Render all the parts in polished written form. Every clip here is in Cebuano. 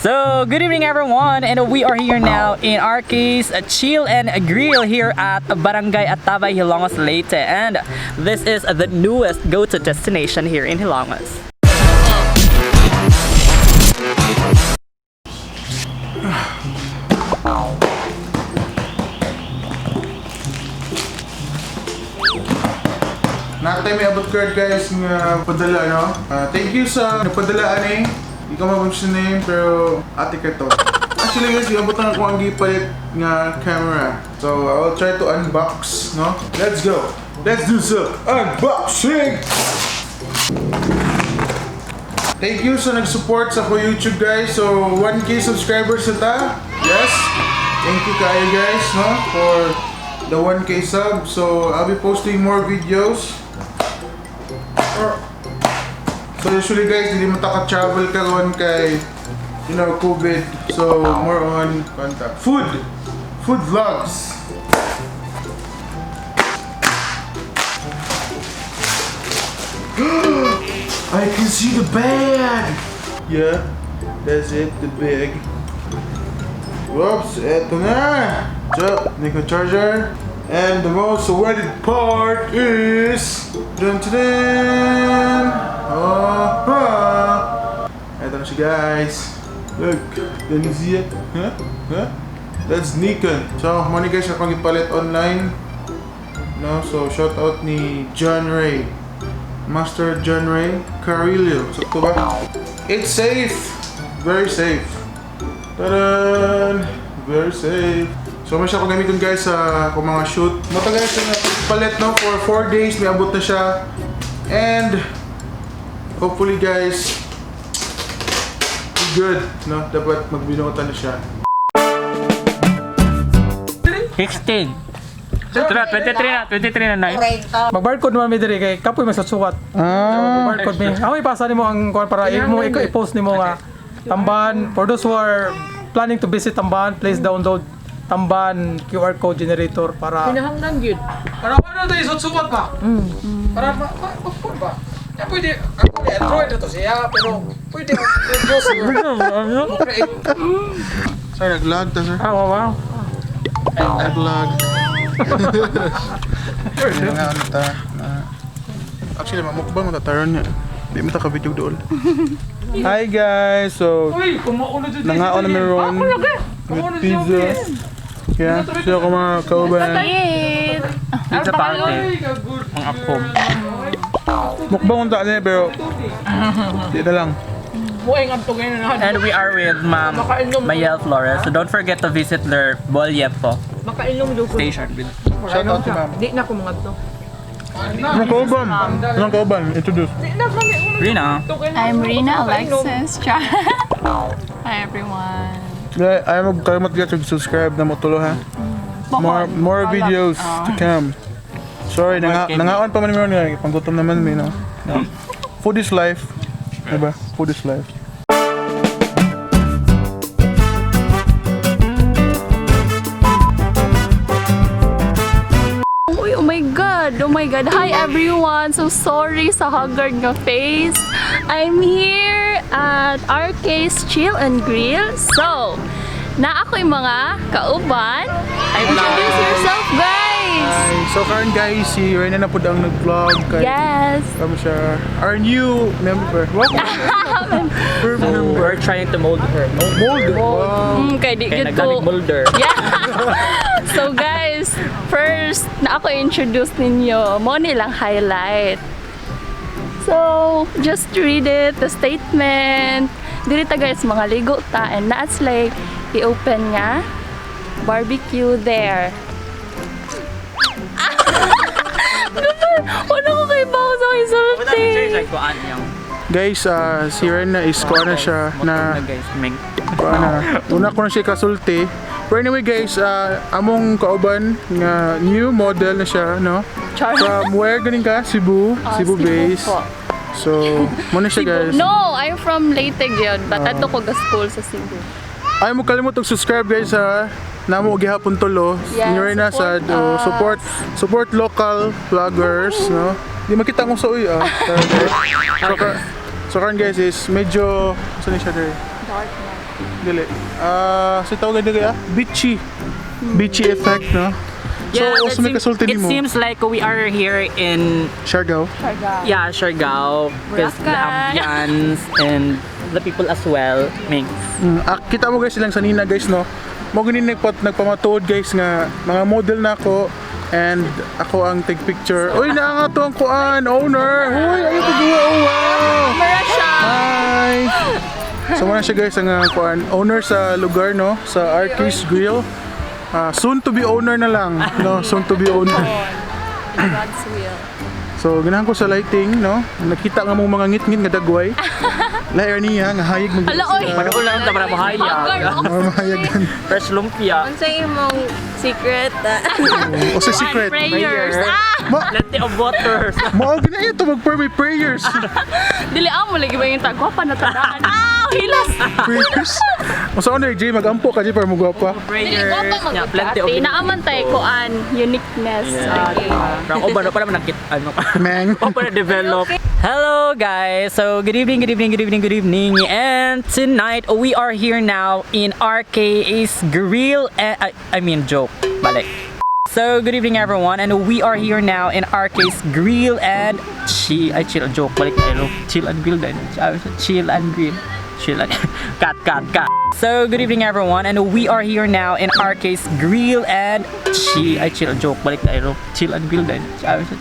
So, good evening, everyone, and we are here now in RK's Chill and Grill here at Barangay Atabay, Hilongos, Leyte. And this is the newest go-to destination here in Hilongos. Nakatay may abot card, guys, nga padala, no? Ah, thank you sa napadala ani. Di ko mabang name pero ate ka to. Actually guys, iabot na ko ang gipalit nga camera. So I will try to unbox, no? Let's go. Let's do some unboxing. Thank you sa nag-support sa ko YouTube, guys. So 1K subscribers na ta. Yes. Thank you kayo guys, no, for the 1K sub. So I'll be posting more videos. So usually guys, hindi mo ta ka-travel karon kay COVID. So more on contact. Food. Food vlogs. I can see the bag. Yeah, that's it, the bag. Whoops, eto na. So, Nikon charger. And the most awaited part is... Dun, dun, dun. Oh, ah. Eto na siya, guys. Look, can you see it? Huh? Huh? That's Nikon. So, money guys, akong ipalit online. No, so shout out ni John Ray. Master John Ray Carillo. Sakto ba? It's safe. Very safe. Taran! Very safe. So, may siya ko gamitin guys sa kung mga shoot. Matagal siya na palit, no? For 4 days, may abot na siya. And hopefully guys, good, no? Dapat magbinuotan na siya. 16. Tara, 23 na, 23 na na. Mag-barcode man mi diri kay kapoy magsusuwat. Ah! Barcode mi. Ako ipasa nimo ang kuan para imo i-post nimo nga Tamban for those who are planning to visit Tamban, please download Tamban QR code generator para Kinahanglan gyud. Para ano tayo susuwat ba? Para ma ba? Ya pwede ako ni Android na to siya pero pwede mo create. Sir, nag-vlog ta, sir. Ah, wow, wow. Nag-vlog. Ano nga, ano ta? Actually, mamukbang mo ta taron niya. Di mo ta ka-video dool. Hi guys! So, Uy, kumauno jud. nangaon na meron with pizza. Yeah, siya ko mga kauban. Pizza party. Ang akom. Mukbang unta niya pero di na lang. Buhay nga to ganyan na. And we are with Ma'am Mayel Flores. So don't forget to visit their Bolyepo Makainom jud ko. station. With Shout out to ma'am. Di na ko mga to. Anong kauban? Anong kauban? Introduce. Di na gani ko Rina. I'm Rina Alexis. Char. Hi everyone. Yeah, ay magkalimot guys subscribe na mo tulo ha. More videos to come. Sorry, nangaon pa man meron nga panggutom naman mi, no. No. Food is life. Diba? Food is life. Uy, oh my God! Oh my God! Hi everyone! So sorry sa haggard nga face. I'm here at RK's Chill and Grill. So, na ako'y mga kauban. Introduce yourself, guys! Hi. So karon guys, si Reyna na pud ang nag-vlog kay Yes! Kamo siya, our new member. Welcome. So we're trying to mold her. Mold. Wow. Kay di Kaya gyud ko. nagdanig molder. Yeah. So guys, first na ako introduce ninyo, mo nilang highlight. So, just read it, the statement. Diri ta guys, mga ligo ta and naas like i-open nga barbecue there. Wala ko kay bawo sa isulti. Guys, si Reyna is kuha na siya na guys, Ming. kuha na. Una ko na siya kasulti. But anyway guys, among kauban nga new model na siya, no? Char. From where ganing ka? Cebu, Ah, Cebu base. po. So, mo na siya Cebu. guys. No, I'm from Leyte gyud, but ato ko ga school sa Cebu. Ay mo kalimot og subscribe guys ha. Namo gihapon tulo. Yes, Ni Reyna support sad oh, us. support support local vloggers, no? Di makita kung sa uy ah. So, so karon guys is medyo saan siya dere? Dark na. Dili. Ah, sa tawag gani kaya? Beachy. Beachy effect, no? So, Yeah, yeah, it may kasulti it nimo. seems like we are here in Siargao. Yeah, Siargao, because the Boracay. ambience and the people as well. Mings. Ah, kita mo guys silang sanina guys, no? Mo gani nagpamatuod guys nga mga model na ako and ako ang take picture. Uy, naa nga to ang kuan owner. Uy, ayo pagawa. Oh, wow. Hi. So muna siya guys ang kuan owner sa lugar, no, sa Artist Grill. Ah, soon to be owner na lang, no? Soon to be owner. God's will. So ganahan ko sa lighting, no? Nakita nga mo mga ngit-ngit nga dagway. Lair niya nga hayag mag. Hala, oy! Manood lang ta para mahayag. Mga mahayagan. Fresh lumpia. Unsa imong secret? O sa secret. Prayers. Prayer. Ah! Ma Plenty of water. mao gina ito mag-pray prayers. Dili amo lagi ba yung tagwa pa natadaan. Ah, hilas. Prayers. O sa owner Jay, magampo ka Jay para mugwapa. Dili Prayers. gwapa Yeah, plenty of magkate. Naaman tayo kuan uniqueness. Yeah. Okay. Parang uban pa naman nakit ano. Mang. O pa na-develop. Hello guys. So good evening, good evening, good evening, good evening. And tonight we are here now in RK's Grill and I mean joke. Balik. So good evening everyone, and we are here now in RK's Grill and Chill, ay chill joke, balik tayo. Chill and Grill din. Chill and Grill. Chill and cut, cut, cut. So good evening everyone, and we are here now in RK's Grill and Chill, ay chill joke, balik tayo. Chill and Grill din.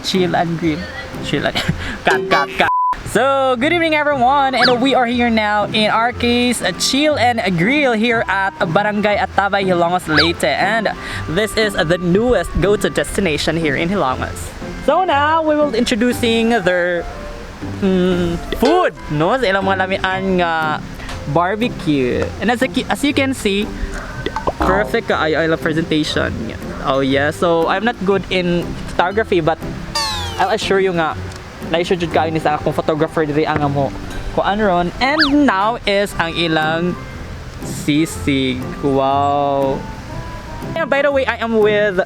Chill and Grill. Chill and cut, cut, cut. So, good evening everyone, and we are here now in RK's Chill and Grill here at Barangay Atabay, Hilongos, Leyte. And this is the newest go-to destination here in Hilongos. So now, we will introducing their food, no? Sa ilang mga lamian nga barbecue. And as you can see, perfect ka ay presentation. Oh yeah, so I'm not good in photography, but I'll assure you nga na-issue jud kaayo ni sa akong photographer diri ang amo kuan ron. And now is ang ilang sisig. Wow. Yeah, by the way, I am with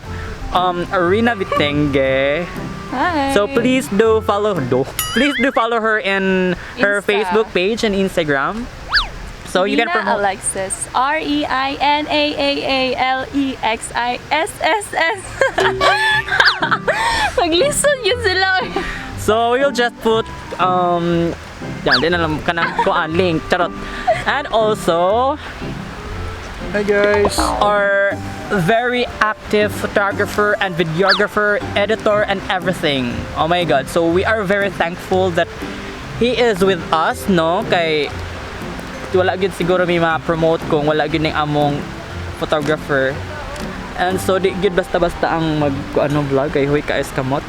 Arina Vitenge. Hi. So please do follow her in her Insta. Facebook page and Instagram. So you can Rina promote. Alexis. Reinaaalexisss. Maglisod yun sila. So we'll just put yan, di na lang kanang kuan link, charot. And also Hi guys. Our very active photographer and videographer, editor, and everything. Oh my God. So we are very thankful that he is with us, no? Kay wala gyud siguro may ma-promote kung wala gyud ning among photographer. And so di gyud basta-basta ang mag ano vlog kay huy kaes kamot.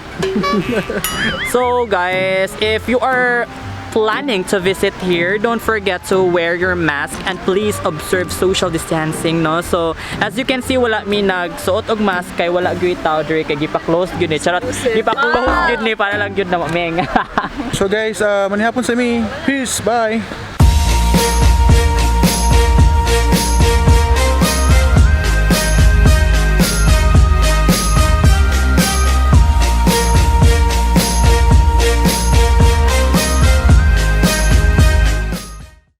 So guys, if you are planning to visit here, don't forget to wear your mask and please observe social distancing, no? So, as you can see, wala mi nagsuot og mask kay wala gyud tao diri kay gipa-close gyud ni. Charot, gipa-close gyud ni para lang gyud na mameng. So guys, manihapon sa mi. Peace. Bye.